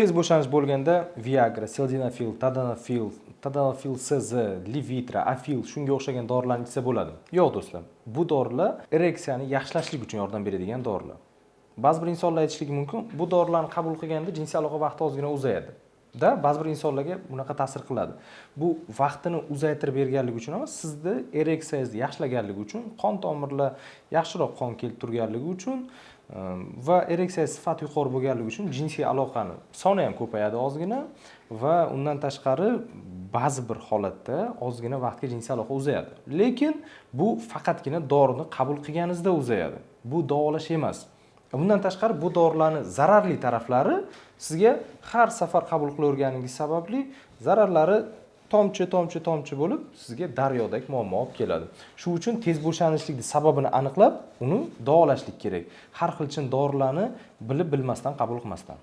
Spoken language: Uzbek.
Tez bo'shanish bo'lganda Viagra, sildenafil, tadalafil, tadalafil CZ, Levitra, Afil, shunga o'xshagan dorilarni ichsa bo'ladi. Yo'q, do'stlar, bu dorilar ereksiyani yaxshilashlik uchun yordam beradigan dorilar. Ba'zi bir insonlar aytishligi mumkin, bu dorilarni qabul qilganda jinsiy aloqa vaqti ozgina uzayadi. Da, ba'zi bir insonlarga bunaqa ta'sir qiladi. Bu vaqtini uzaytirib berganligi uchun emas, sizni ereksiyangizni yaxshilaganligi uchun, qon tomirlar yaxshiroq qon kelib turganligi uchun va ereksiya sifati yuqori bo'lganligi uchun jinsiy aloqani soni ham ko'payadi ozgina va undan tashqari ba'zi bir holatda ozgina vaqtga jinsiy aloqa uzayadi. Lekin bu faqatgina dorini qabul qilganingizda uzayadi. Bu davolash emas. Bundan tashqari, bu dorilarni zararli taraflari, sizga har safar qabul qilaverganingiz sababli zararlari tomchi, tomchi, tomchi bo'lib, sizga daryodek muammo olib keladi. Shu uchun tez bo'shanishlikni sababini aniqlab, uni davolashlik kerak. Har xil chin dorilarni bilib bilmasdan qabul qilmasdan.